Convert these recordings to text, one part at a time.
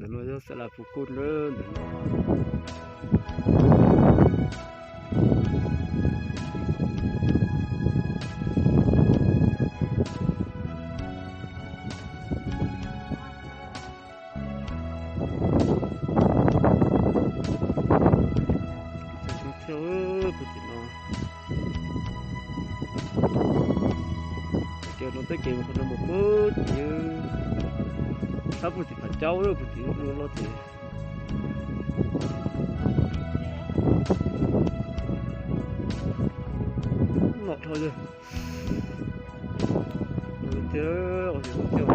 No yog Xab Las Phuv Kuj na, ntawm no. Thiab puag tim no, ces no tej kev mus qhov no mus puag tim, sab puag tim Phav Caub puag tim no los ces no dhau yog thiab, thiab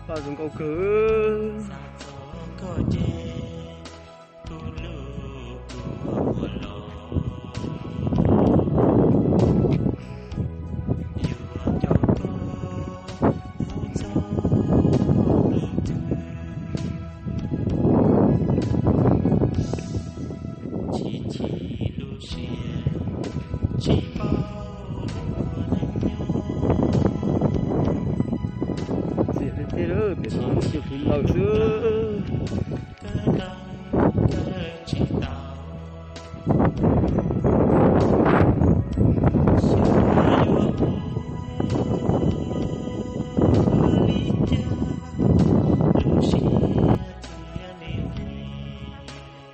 Paj zoo nkauj kawg. Txiv tiag tiag, pem no muaj cov hluav taws xwb.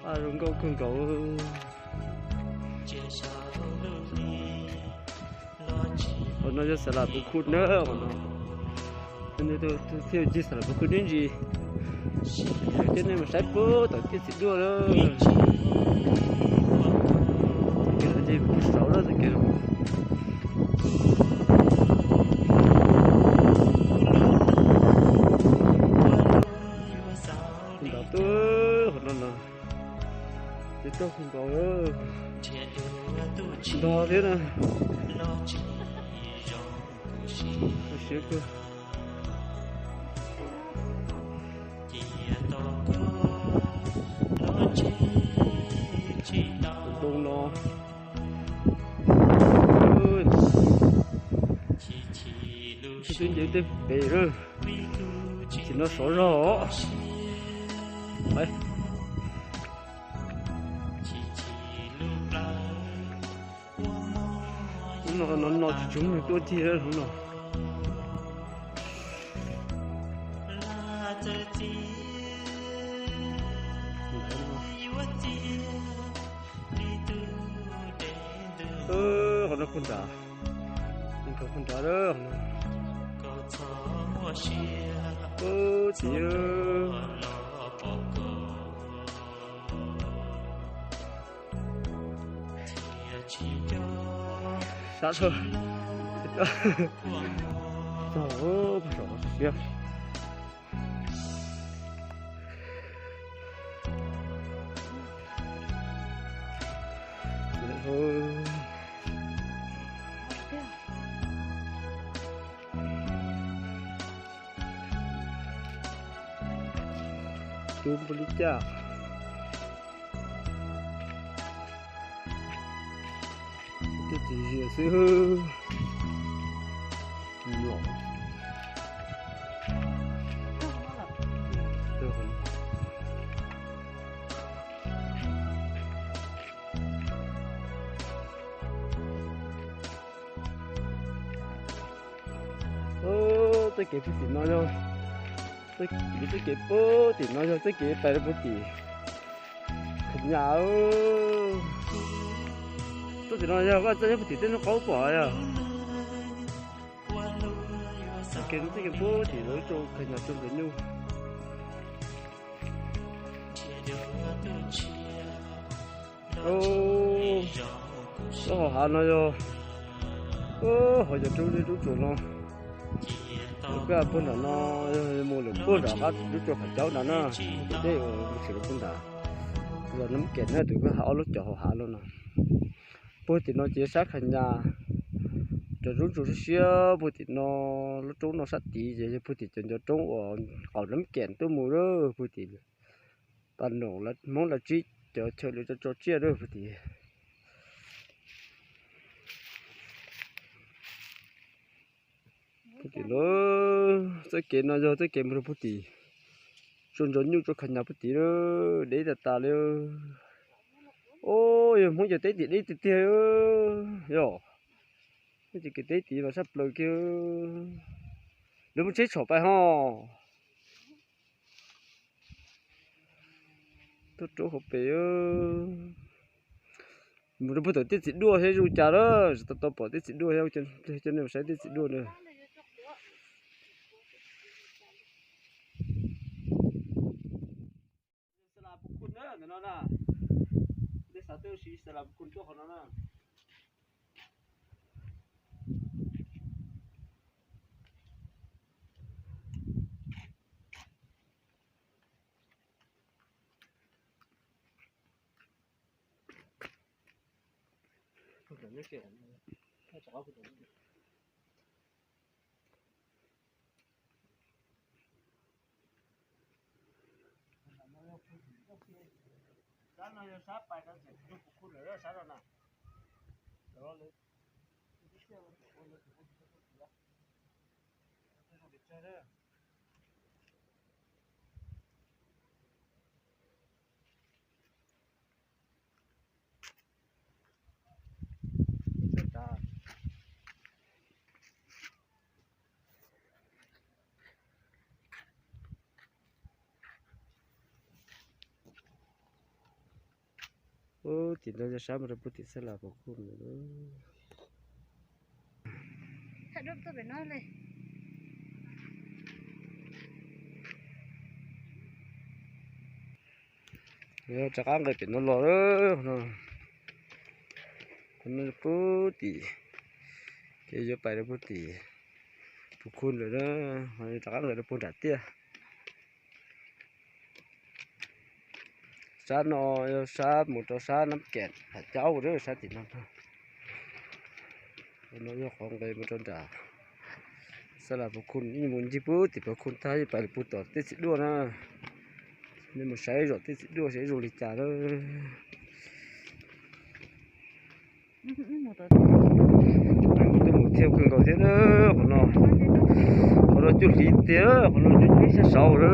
Paj zoo nkauj kawg nkaus. Qhov no yog Xab Las Phuv Kuj na, qhov no. Thiaj ncig Xab Las Phuv Kuj ib ntsis, ces nej mus saib puag tom ciaj txiv duaj lawm. Txoj kev no ces kuj saud lawm txoj kev no. Nrad tuaj qhov no no, ces tau kuj nkaus ntog thiab na. Siab kawg. Tus ntoo no, twb nce tej pem na, tim no sov zog. Hnub no no tsis tshua muaj neeg tuaj tiag hnub no. Qhov no puag nrad, qhov puag nrad, ub, txiv. Sab tag, txog pag saum siab. Cub npaum li cas? Tej txiv zias xwb. Txoj kev puag tim no yog, txoj kev puag tim no yog txoj kev pais rau puag tim Khas Nyas. Txoj tim no yog koj txoj nyob puag tim tej hnub qaub pom yog. Txoj kev, txoj kev puag tim lawv rau Khas Nyas rau Nplog Nyuj. Lub hauv hav no yog, hauv cov roob zeb roob tsuas no. Lawv kuj puag nram no, yog mus lawm puag nram qab lub tsua Qhov Caub nrad na. Tus dej uas mus tshwm rau puag nrad, los Nab Kem na, tus kuj hais ob lub cov hauv hav no no. Puag tim no ces sab Khas Nyas, cov roob tsuas siab siab puag tim no, lub roob no sab tid ces yog puag tim cov ncov roob uas qaum Nab Kem tuaj mus lawm puag tim Pas Noom Hmoob Lav Tsib cov chaw lawv tso tso tsiaj lawm puag tim. Puag tim lawm, txoj kev no yog txoj kev mus rau puag tim tsua Ntsos Nyuj tsua Khas Nyas puag tim lawm, deb tas tas li. Os, yog Hmoob cov teb tim deb tiag tiag. Yog Hmoob cov kev teb tim mas sab plaws kiag. Lawv muaj tsheb tshom pais ho. Tuaj rau hauv pes, mus rau puag tom Tiaj Txiv Duaj thiab zoo cas lawm, tsis tau tau pom Tiaj Txiv Duaj thiab, coj nej mus saib Tiaj Txiv Duaj na. Sa las Pus Khun na, ntawm no na. Nej xav tuaj ua si Sa las Pus Khun tuaj qhov no na. Sab no yog sab pais rau txim tus Pus Khun lawm sab no na. Ub, tim no yog sab mus rau puag tim Xab Las Pus Khun lawm. Rov qab nqes pem no los, qhov no puag tim, ces yuav pais rau puag tim Pus Khun lawm na, rov qab nqes rau puag nram tiaj. Sab no yog sab mus rau sab Nab Kem Ham Caub, sab tim no. Qhov no yog qhov nqes mus rau nram Xab Las Pus Khun, mus ncig puag tim Pus Khun tag yeej pais puag tom Tiaj Txiv Duaj na. Nej mus saib zom Tiaj Txiv Duaj saib zoo li cas na. Tuaj mus thiab kawg nkaus thiab na, qhov no, qhov no cuag hliv tiag, qhov no cuag hliv xya saud na.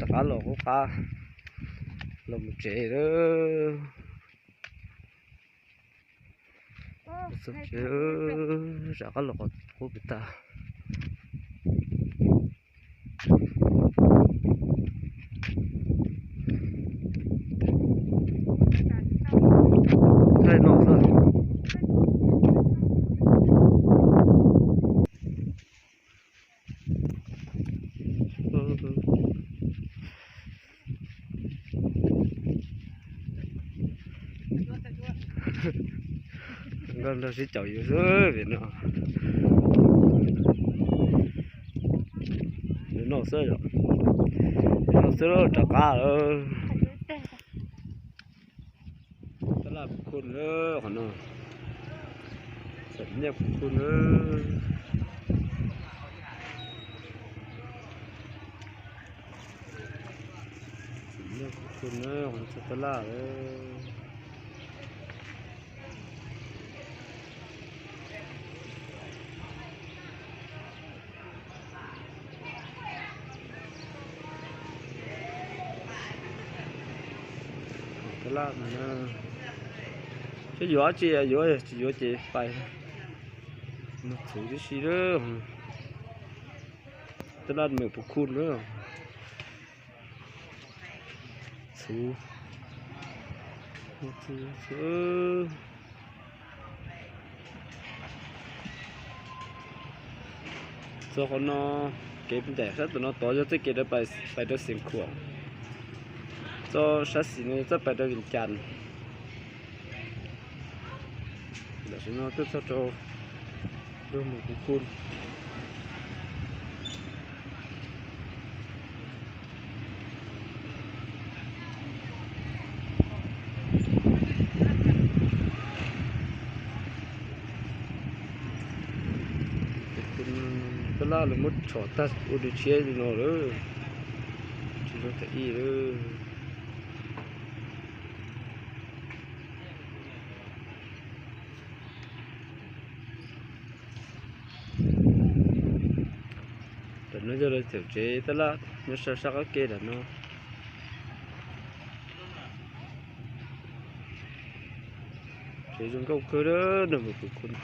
Rov qab los qub qab los mus tsev lawm. Txog tsev, rov qab los qub pem tag. Thaij no xwb. Nkauj nraug sib caum yus xwb vim no. Noj xwb, noj xwb rov qab lawm. Tab laj Pus Khun na, qhov no. Xam Nyiaj Pus Khun na. Xam Nyiaj Pus Khun na, qhov no txog tab laj lawm. Tab laj no, seb yuav dab tsi, yuav tsis yuav ces pais. Mus txhuv tib si lawm. Tab laj Mem Pus Khun na. Txhuv. Txhuv. Txog qhov no, kev ncaim sab tom no tod yog txoj kev rov pais rau Xeev Khuam. Txoj sab xis no yog txoj pais rau Vias Cas. Tam sim no twb txog rau Dug Mus Pus Khun. Tab laj lawv muab tshom tag ua dua tshiab li no lawm, tsis zoo tham ib lawm. Tam no yog lawv txawm tsev tab laj nyob sab sab qab ke tam no. Tsev zoo nkauj kawg, Dug Mus Pus Khun.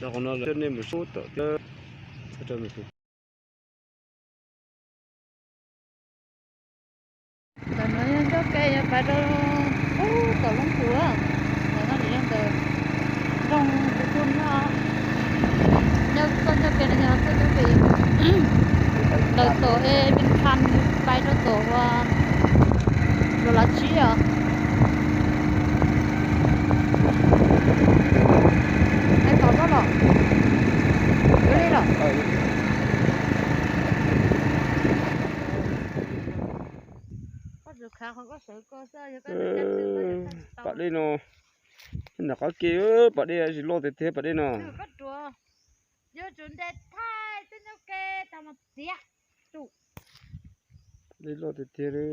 Dhau qhov no lawv coj nej mus sub tom thiab txog rau Mus Pus Khun. Tam no yog ncauj ke yuav pais rau tom Loob Pus, tam no yog ntawm nroog Pus Khun no. Nyob txoj ncauj ke no yog txoj ncauj ke ntawm tom e Vias Cas pais rau tom uas Luam Lav Tsib os. Hais tau loj los, ua li los. Pas dej no, nram qab ke, pas dej tsis loj tiag tiag pas dej no. Dej loj tiag tiag li.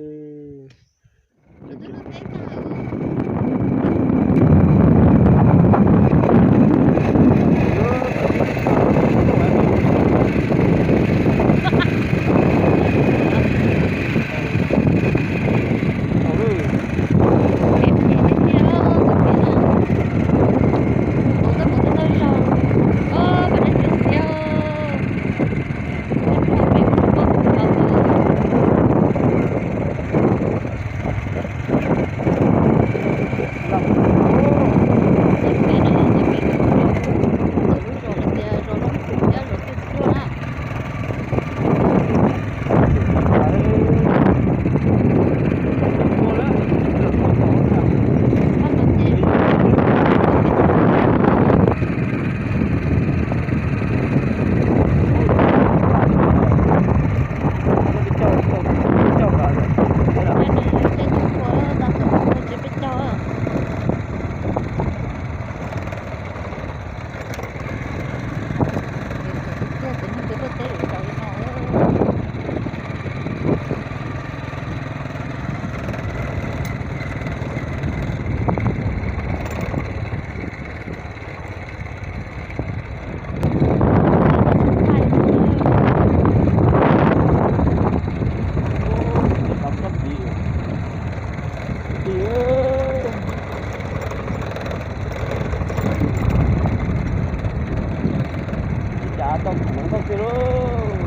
Cas tau ntau kawg lauj.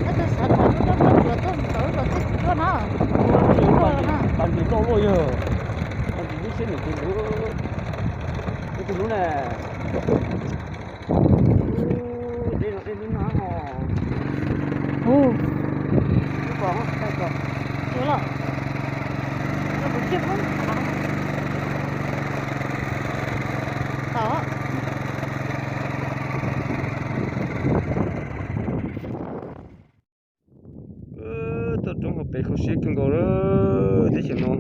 Tab sis xav tham lub rab muab tsuas tuaj mus tom lub zos Txiaj Txim Duaj na. Tau ntsis loj luaj yog, tau ntsis lub siab nws tus lub, tus lub ne. Dej no dej lub no ho. Hu. Lub ko, lub ko. Ua los. Ua kuv tsiaj poob. Tau. Toj roob hauv pes kho siab kawg nkaus lawm. Teb chaws no,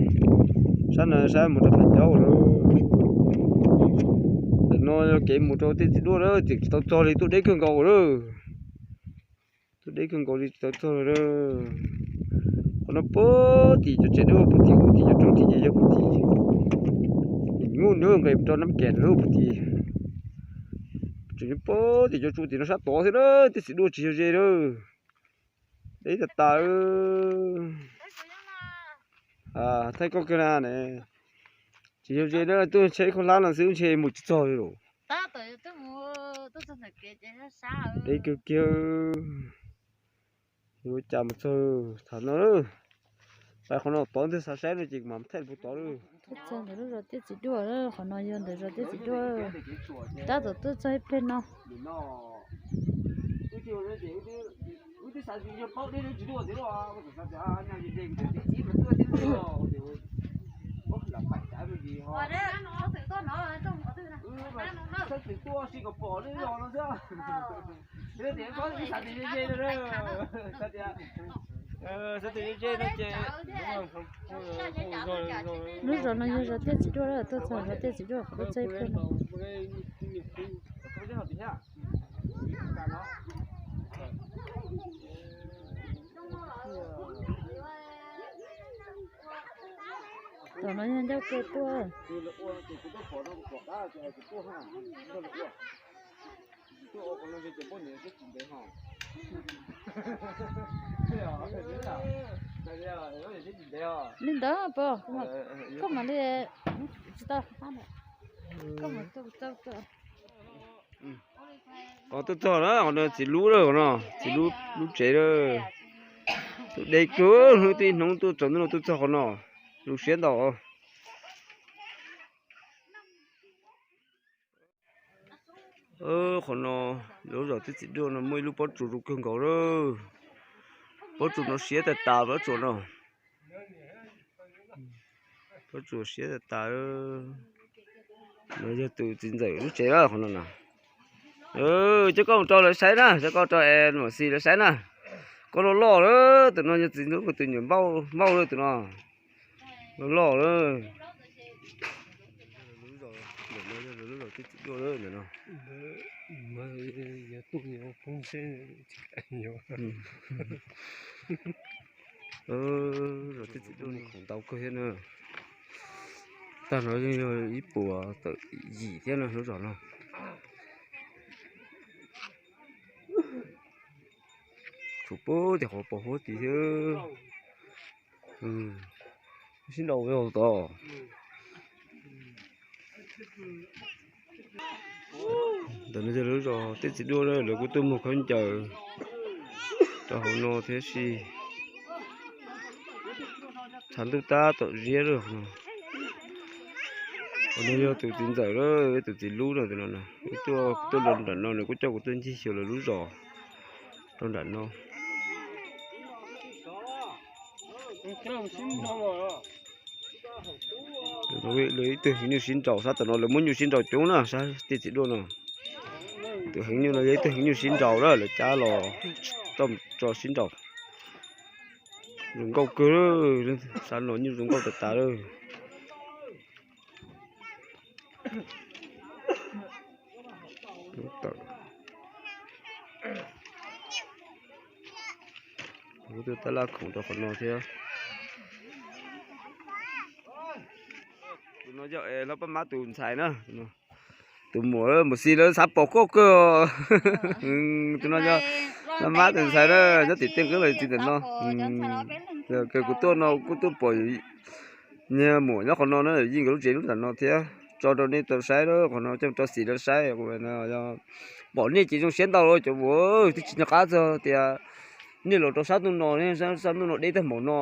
sab no sab mus rau Phaj Caub lawm. Ntawm no yog kev mus rau Txiaj Txim Duaj lawm, tseem tsis tau txog li, tuaj deb kawg nkaus lawm. Tuaj deb kawg nkaus li tsis tau txog lawm. Qhov no puag tim cov tsev dub puag tim, puag tim cov roob tim ces yog puag tim. Nyuj nws nqes rau Nab Kem lawm puag tim. Tseem nyob puag tim cov tsu tim no sab tod thiab na, Txiaj Txim Duaj tsis yog ze lawm. Deb tas tas. Thaij koj kiag na ne. Tsis yog ze na, tuaj ntshe ib khaub hlab no xwb ntshe mus tsis txog li lawm. Deb kawg kiag. Yuav ua cas mus txog thaum no. Pais qhov no tod ntag, xav saib no ces mam thaij puag tod lawm. Tuaj txog ntawm lub zos Tiaj Txiv Duaj, qhov no yog ntawm zos Tiaj Txiv Duaj. Tab tom tuaj txog ib pliag no. Lub zos no yog zos Tiaj Txiv Duaj, tuaj txog zos Tiaj Txiv Duaj qhov tuaj txog ib pliag no. Tom no yog ncauj ke tuaj. Li ntawd pom, koj mam li, tsis tau, koj mam tau tau. Qhov tuaj txog na, qhov no txiv lub lawm, qhov no txiv lub, lub tsev lawm. Tuaj deb kawg, hnub twb ib hnub tuaj tsaus ntuj no tuaj txog qhov no, zoo siab ntau. Qhov no, lub zos Tiaj Txiv Duaj no muaj ib lub pob tsuas zoo kawg nkaus lawm. Pob tsuas no siab tas tas pob tsuas no. Pob tsuas siab tas tas. No yog tus txiv ntxawm lub tsev lawm qhov no na. Coj koj mus rau lawv saib na, coj koj rau es mam xis lawv saib na. Koj loj loj lawm, tus no yog txiv ntxawm tus nyuam npauj npauj lawm tus no. Loj loj lawm. Lub zos Tiaj Txiv Duaj lawm ntawm no. Zos Tiaj Txiv Duaj no khoom ntau kawg thiab na. Tag no yeej yog ib puas tawm yim thiab na lub zos no. Tshuav puag tim qhov pos huab tid thiab. Sib nraus tod. Ntawm no yog lub zos Tiaj Txiv Duaj na, lawv kuj tuaj muag khaub ncaws rau hauv no thiab si. Tshav ntuj tab tom ziab lawm no. Qhov no yog tus txiv ntxawm lawm, tus txiv lub no, tus no na. Kuv tuaj, tuaj rau nram no nws kuj coj kuv tuaj ncig xyuas lawv lub zos rau nram no. Lawv ib tug heev nyuj sib nraus, sab tom no lawv muab nyuj sib nraus coob na, sab Tiaj Txiv Duaj no. Tus heev nyuj no yog ib tug heev nyuj sib nraus na, lawv cab los tso sib nraus. Zoo nkauj kawg, sab no nyuj zoo nkauj tas tas lawm. Kuv tuaj tab laj khoom rau qhov no thiab. Tus no yog es hlob Paj Mab tus ntxhais na. Tus muam Mus Xis lawv xav pom koj kawg. Tus no yog Paj Mab tus ntxhais na, nyob tim Tiaj Nqeeb los txiv ntawm no. Kuv tuaj no kuj tuaj pom niag muam nyob qhov no na, yeej nkawd lub tsev lub nram no thiab. Tso rau nej tau saib, qhov no coj tso xim rau saib. Pom nej ces zoo siab ntau cov muam, twb tsis nco qab txog tias nej los rau sab ntuj no, sab ntuj no deb tag npaum no.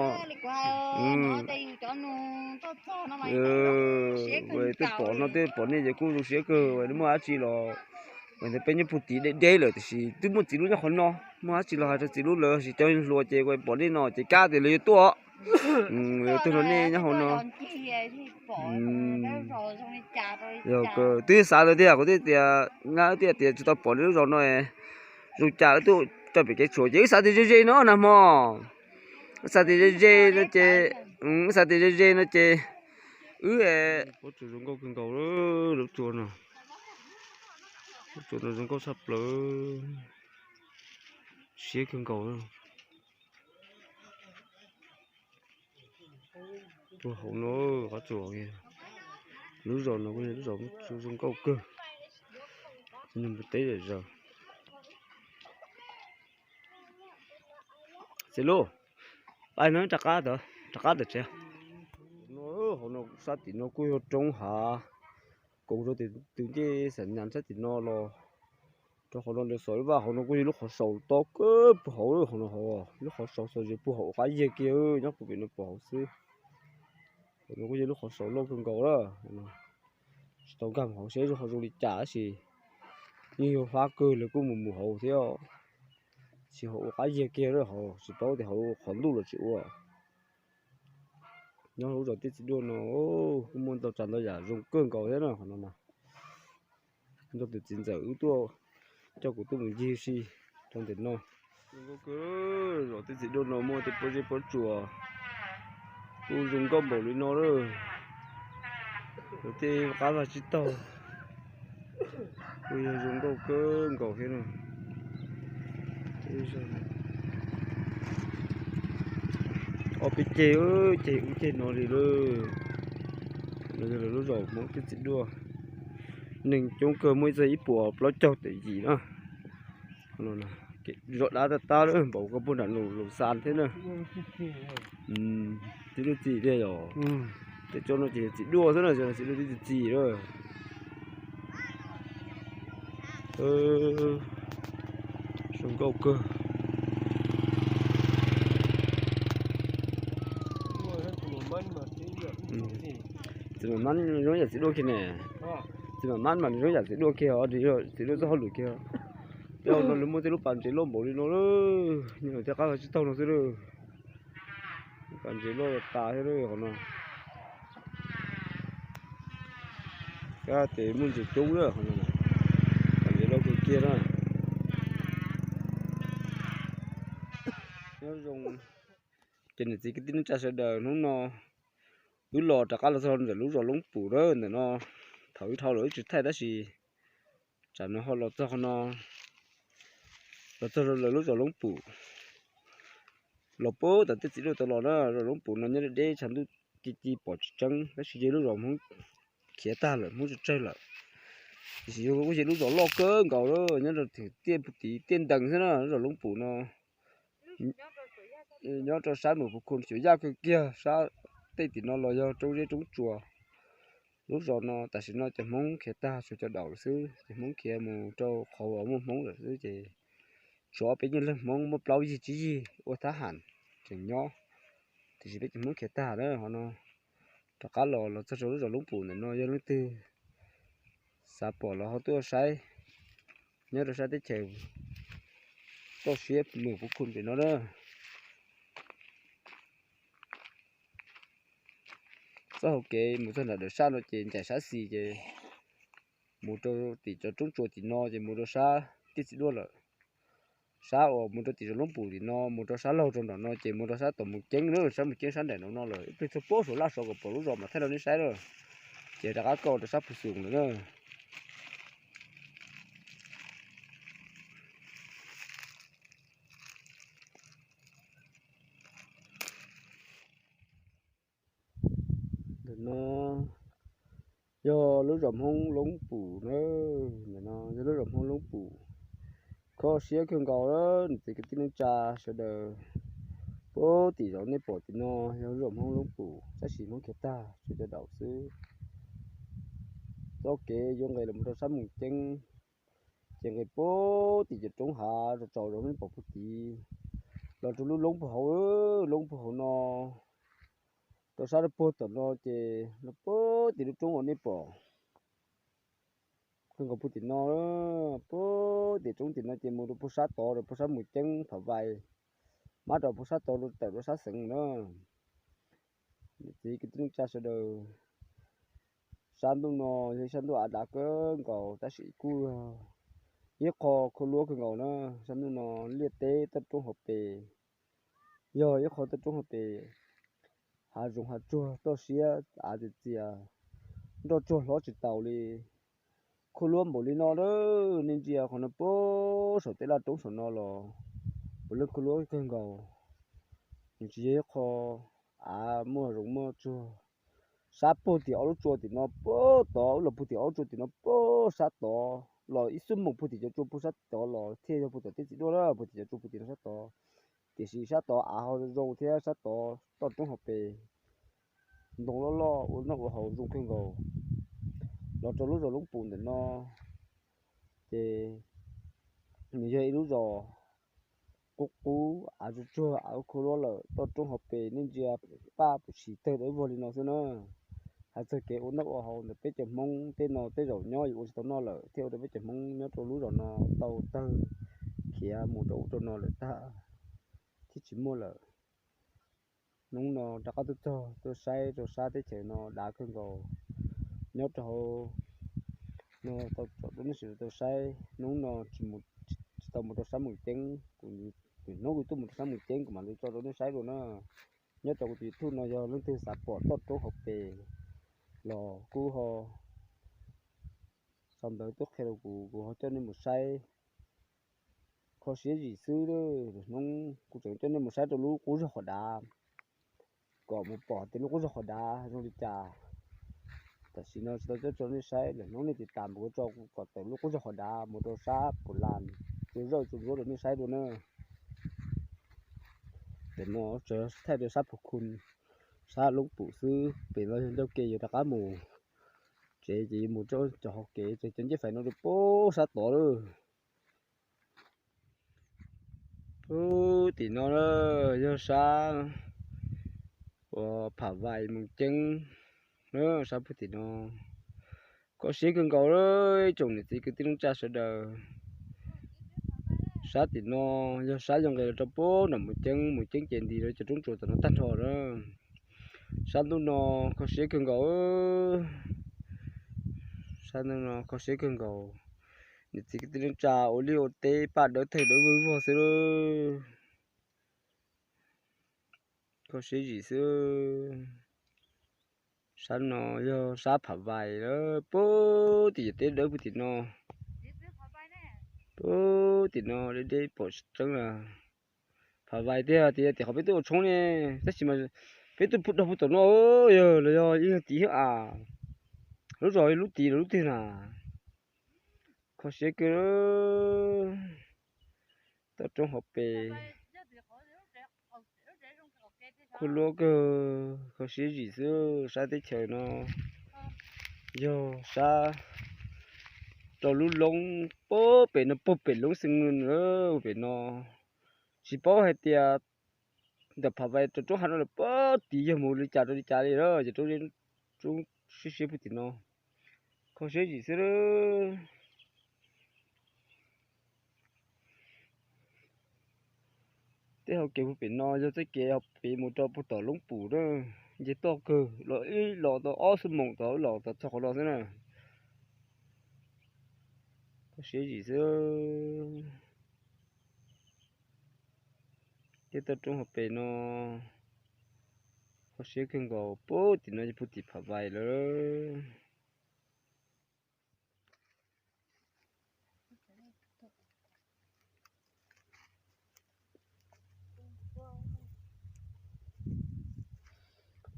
Twb pom no, twb pom nej ces kuj zoo siab kawg, muaj dab tsi los, ntawd peb nyob puag tid deb deb lawm tiam sis twb muaj txiv lub nyob qhov no, muaj dab tsi los hais rau txiv lub lawm, sis cov hluas ces pom nej no ces kab tias lawv yuav tuaj. Lawv tuaj rau nej nyob hauv no. Yog, twb xav lawm tiag, kuv twb tias, nyab twb tias tsis tau pom nej lub zos no, zoo cas wb tuaj tso pem kev tshuam ces wb xav tias ze ze no nag hmo. Wb xav tias ze ze no ces, wb xav tias ze ze no ces wb, pob tsuas zoo nkauj kawg nkaus, lub tsua no, lub tsua no zoo nkauj tshaj plaws, siab kawg nkaus. Tuaj hauv no, qab tsuas, lub zos no kuj yog lub zos zoo nkauj kawg, nyob puag teb zom zaws. Txiv Lub, pab no rov qab tod, rov qab tom tsev. No, hauv no sab tim no kuj yog roob hav, koom rau tus ncej Xam Nyas sab tim no los Rau qhov no lawv xov lub vaj hauv no kuj yog lub qhov saus tob kawg puag hauv, hauv no hauv lub qhov saus xov zis puag hauv qab yiag kiag nyob puag pem no puag hauv xwb. Hauv no kuj yog lub qhov saus loj kawg nkaus lawm. Tsis tau nkag mus hauv seb ho zoo li cas tab sis yeej yog fab kawg lawv kuj mus mus hauv thiab. Tsis hauv ua qab yiag kiag lawm hauv tsis paub tias hauv qhov ntuj los tsis ua. Nyob lub zos Tiaj Txiv Duaj no kuj muaj ntau tsav ntau yam zoo kawg nkaus thiab na qhov no na. Nrog tus txiv ntxawm wb tuaj coj kuv tuaj mus ncig si rau ntawm no. Zos Tiaj Txiv Duaj no muaj tej pob zeb pob tsuas kuj zoo nkauj npaum li no lawm. Tej qab vaj tsib taug kuj yog zoo nkauj kawg nkaus thiab na. Ob peb ceg, ceg ub ceg no li lawm. No yog lawv lub zos Hmoob Tiaj Txiv Duaj. Neeg coob kawg muaj ib txog ib puas plaub caug tawm yim na. Zos dab tab tab lawm npaum koj puag nram Loos Xas thiab na. Tib lub txim tiag yog tej tsob no ces yog txiv duaj xwb na, txiv duaj tib txim txim lawm. Zoo nkauj kawg. Txiv mam mab zoo yam txiv duaj kiag ne. Txiv mam mab mas nws zoo yam txiv duaj kiag os, txiv duaj txoj hauj lwm kiag. Tej no lawv muaj tej lub pas ntses loj npaum li no, nyob tej qab vaj tsib taug no xwb lawm. Pas ntses loj tas thiab qhov no. Kab tes muaj ntses coob lawm qhov no, pas ntses loj kawg kiag na. Nyob zoo ces niam txiv kwv tij neej tsa sawv daws, hnub no wb los rov qab los txog ntawm lub zos Loob Pum na ntawm no. Thaum wb dhau los wb tsis thaij tab sis tsam no ho los txog qhov no, los txog lawv lub zos Loob Pum. Los puag tom Tiaj Txiv Duaj tau los na, zos Loob Pum no nyob deb deb tshav ntuj ci ci pom tsis tseeb tab sis yog lub zos Hmoob khiav tag lawm, Hmoob tsawg tsawg lawm. Tiam sis yog kuj yog lub zos loj kawg nkaus lawm, nyob rau tim tiaj puag tim tiaj ntees xwb na, lub zos Loob Pum no. Nyob rau sab Mws Phu Khu Xyuas Yaj kawg kiag, sab tej tim no los yog roob zeb roob tsuas. Lub zos no tam sim no cov Hmoob khiav tag tshuav cov daum lawm xwb, cov Hmoob khiav mus rau qhov uas muaj Hmoob lawm xwb ces tshuav ob peb nyuag leej Hmoob muaj plaub yig tsib yig ua thab ham tseem nyob. Tiam sis peb cov Hmoob khiav tag na qhov no. Rov qab los los txog rau lub zos Loob Pum ntawm no, yog leej twg xav pom los ho tuaj saib nyob rau sab teb chaws toj siab Mws Phu Khu pem no na. Txoj hauv kev mus txog nram dawm sab no ces ncaim sab xis ces mus rau tim cov roob tsuas tim no ces mus rau sab Tiaj Txiv Duaj lawm. Sab uas mus rau tim zos Loob Pum tim no mus rau sab laug rau nram no ces mus rau sab tom Mus Ceeb na, sab Mus Ceeb sab nraim no no lawm. Ib pliag txog puag saum laj saud kom pom lub zos mam thaij rau nej saib lawm. Ces rov qab kauj rau sab Phu Xoos lawm na. Ntawm no yog lub zos Hmoob Loob Pum na, ntawm no yog lub zos Hmoob Loob Pum. Kho siab kawg nkaus niam txiv kwv tij neej tsa sawv daws. Puag tim zos nej pom tim no yog lub zos Hmoob Loob Pum, tab sis Hmoob khiav tag tshuav cov daum xwb. Txoj kev yuav nqes los rau sab Mus Ceeb, ces nqes puag tim cov roob hav tsaus tsaus zog nej pom puag tid, los rau lub loob puag hauv, loob puag hauv no, rau sab rau puag tom no ces los puag tim lub roob uas nej pom kawg nkaus puag tim no, puag tim roob tim no ces mus rau puag sab tod rau puag sab Mus Ceeb Phav Vais, mab rau puag sab tod rau tawm rau sab xeev na. Niam txiv kwv tij neej tsa sawv daws, sab ntuj no yog sab ntuj av dav kawg nkaus tab sis kuj yog ib qho khuab luab kawg nkaus na. Sab ntuj no liaj teb toj roob hauv pes, yog ib qho toj roob hauv pes, hav zoov hav tsuag toj siab av txias txias, nroj tsuag hlob tsis taus li. Khuab luab npaum li no na, nej ntsia qhov no puag saum tej laj roob saum no los puav leej khuab luab kawg nkaus. Nws tsis yog ib qho av muaj zoov muaj tsuag. Sab puag tim ob lub tsua tim no puag tod, los puag tim ob lub tsua tim no puag sab tod, los ib xuab moos puag tim cov tsua puag sab tod los thiaj yog puag tom Tiaj Txiv Duaj na, puag tim cov tsua puag tim no sab tod. Tiam sis sab tod av ho zoo thiab sab tod toj roob hauv pes, ntoo loj loj ua noj ua haus zoo kawg nkaus. Los rau lub zos Loob Pum ntawm no ces Nws yog ib lub zos qub qub, av tsuag tsuag, av khuab luab lawm, toj roob hauv pes nej ntsia paj puv tshis tawg dawb vog li no xwb na. Hais txog kev ua noj ua haus ntawm peb cov Hmoob tej no tej zaum nyob yuav ua tsis tau noj lawm thiab ua rau peb cov Hmoob nyob rau lub zos no tau tawg khiav mus rau ub rau no lawm tag thiab tsis muaj lawm. Hnub no rov qab tuaj txog tuaj saib rau sab teb chaws no dav kawg nkaus. Nyob rau hauv no tau tsom rau nej sawv daws tau saib, hnub no tsis tau mus rau sab Moos Ceeb, kuv hnub kuv tuaj mus rau sab Moos Ceeb kuv mam li tso rau nej saib dua na. Nyob rau kuv tus YouTube no yog leej twg xav pom toj roob hauv pes los kuj ho sau ntawv tuaj qhia rau kuv, kuv ho coj nej mus saib. Kho siab zim xwb, lwm hnub kuv tseem coj nej mus saib rau lub qub zog qhov dav, kom mus pom tias lub qub zog qhov dav zoo li cas. Tam sim no tsis tau coj tso nej saib, lwm hnub nej tiv tas mus kuv tso kom tawm lub qub zog qhov dav mus rau sab Pus Las, tsuas zawj tsuas ntsuab rau nej saib dua na. Tam no thaij rau sab Phu Khu, sab Loob Pum xwb, pem no yog ncauj ke yuav rov qab mus tsev ces yuav mus rau cov hauv kev, cov ncej fais no rau pem sab tod lawm. Pub tim no yog sab uas Pham Vais Moos Ceeb, sab pub tim no. Kho siab kawg nkaus ib tsoom niam txiv kwv tij neej tsa sawv daws. Sab tim no yog sab yog nqes los rau pem nram Moos Ceeb, Moos Ceeb ces nti rau cov roob tsuas tom no tag nrho na. Sab ntuj no kho siab kawg nkaus. Sab ntuj no kho siab kawg nkaus. Niam txiv kwv tij neej tsa ua liaj ua teb paj dawb tawg dawb vog vog xwb. Kho siab zim xwb. Sab no yog sab Pham Vais lawm, pub tim yawm teb dawb pub tim no. Pub tim no deb deb pom tseeb na. Pham Vais tiag tias tim qhov peb tuaj ua tshoob ne, tab sis mas peb tuaj pub dog pub tom no, yog los yog yeej yog tim thiab as. Lub zos lub tid los lub twg na. Kho siab kawg. Toj roob hauv pes. Khuab luab kawg, kho siab zim xwb. Sab teb chaws no yog sab rau lub loob puag pem no, puag pem loob Xeev Nwj pem no. Tsis paub hais tias ntawm Pham Vais rau roob hav no lawm puag tid yog mus li cas rau li cas li na, ces roob siab siab puag tim no. Kho siab zim xwb. Tej hauv kev puag pem no yog txoj kev hauv pem mus rau puag tom Loob Pum na. Nce toj kawg, los ib los tau ob xuab moos tod los txog qhov no xwb na. Kho siab zim xwb. Tej toj roob hauv pes no kho siab kawg nkaus, puag tim no yog puag tim Pham Vais lawm.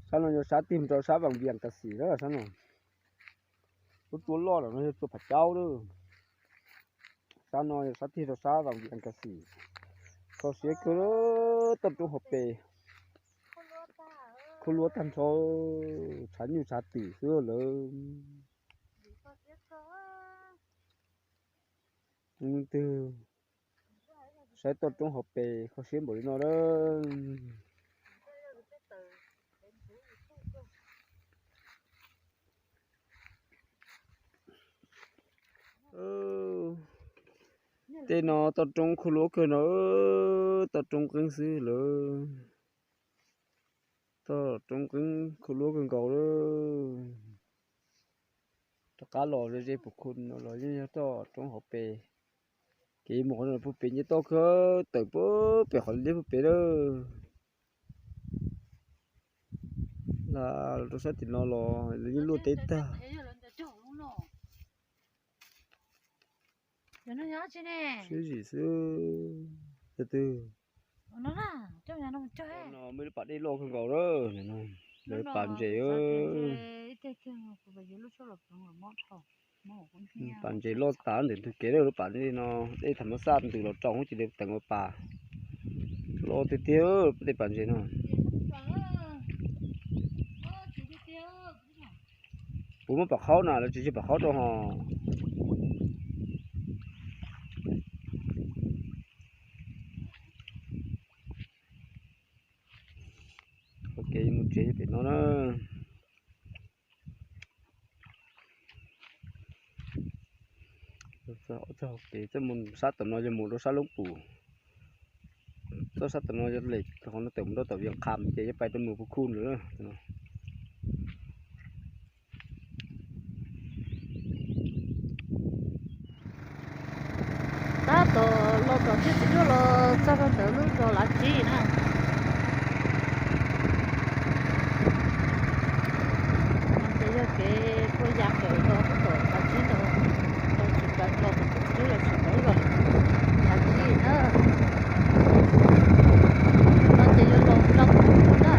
Sab no yog sab tig rau sab Vam Vias Kas Xim lawm sab no. Lub tsua loj lawm no yog tsua Phav Caub lawm. Sab no yog sab tig rau sab Vam Vias Kas Xim. Kho siab kawg, toj roob hauv pes khuab luab tag nrho, tshav nyuj tshav twm xwb lawm. Leej twg saib toj roob hauv pes kho siab npaum li no lawm. Tej no toj roob khuab luab kawg no, toj roob qeeb xwb lawm. Toj roob qeeb khuab luab kawg nkaus lawm. Rov qab los ze ze Pum Khu no los yeej yog toj roob hauv pes. Kev mus qhov no puag pem nce toj kawg tawm puag pem qhov liab puag pem lawm. Los rau sab tim no los yeej luaj teb tag. Siab zim xwb. Tus twg? No muaj lub pas dej loj kawg nkaus lawm, lawv pas ntses. Pas ntses loj tas ntawm ntug kev lawm, lub pas dej no, dej tham mab xaj ntws los rau hub cia li teev ua pas. Loj tiag tiag tej pas ntses no. Puas muaj pam qhaub na, lawv tsis yog pam qhaub rau hos. Kev pem no na. Txoj hauv kev txoj mus sab tom no yog mus rau sab Loob Pum. Txoj sab tom no yog lem qhov no tawm mus rau tom Vias Qham ces yog pais rau mus Pus Khu lawm. Tab tom los tom txiv duaj los txog rau ntawm lub zos Lav Tsib na. Ces yog kev puag ya kawm los rau tom Lav Tsib ntawd, los tsis pais los tom txiv duaj los tsis pais los Lav Tsib na. No ces yuav los rau Pus Khu na.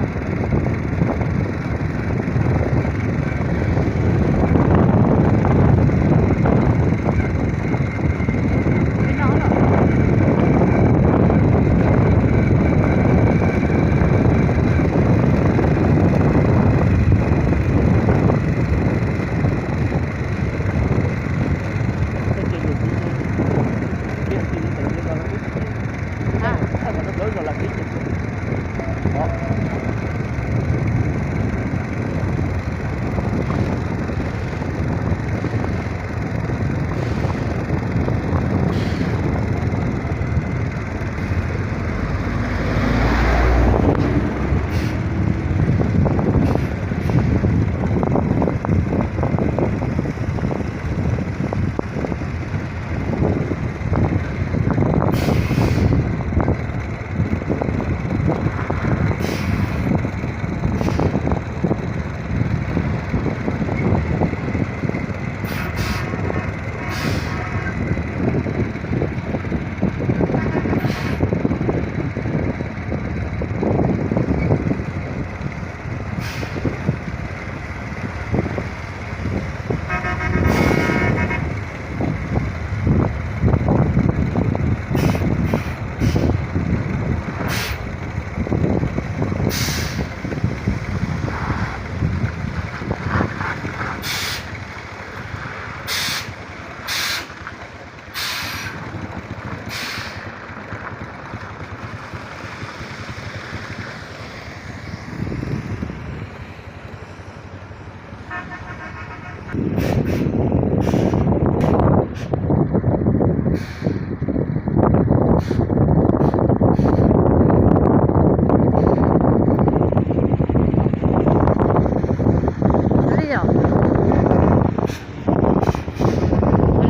Li os.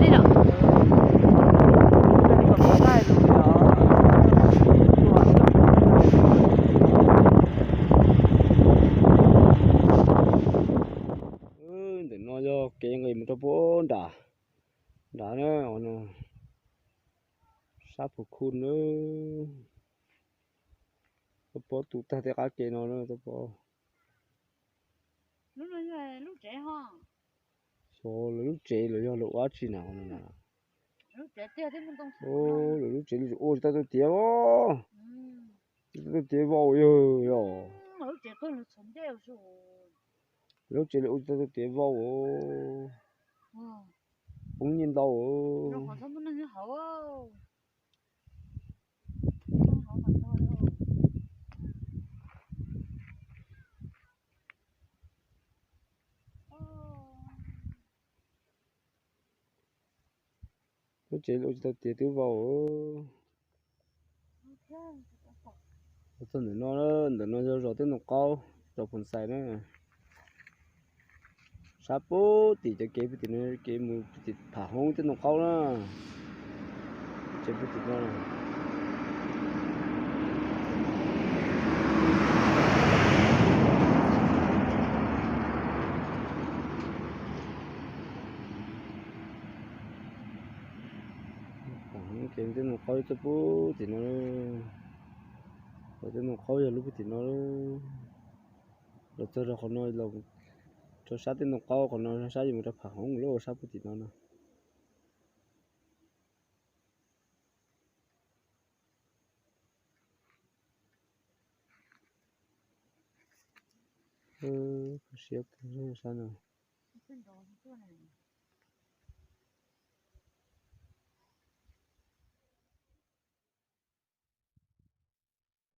Li os. Ntawm no yog kev nqis mus rau puag nram, nram na, sab Pus Khu na. Tau pom tus tag tej qab kev no na, tau pom. Xyov lawv lub tsev los yog lawv ua dab tsi na. Lawv lub tsev los ua tsis tau tiav, tsis tau tiav vau yog, yog. Lub tsev los ua tsis tau tiav vau, poob nyiaj ntau. Lub tsev los ua tsis tau tiav twb vau. Txog ntawm no, ntawm no yog zos Teb Ntoo Qaub, zos Phoos Xais na. Sab puag tim cov kev puag tim no, kev mus puag tim Pham Hoob Teb Ntoo Qaub na. Tsev puag tim no. Pham Hoob kev Teb Ntoo Qaub txog puag tim no. Zos Teb Ntoo Qaub yog lub puag tim no. Los txog rau qhov no, rau sab Teb Ntoo Qaub qhov no, sab yuav mus rau Pham Hoob lub sab puag tim no no. Siab kawg sab no.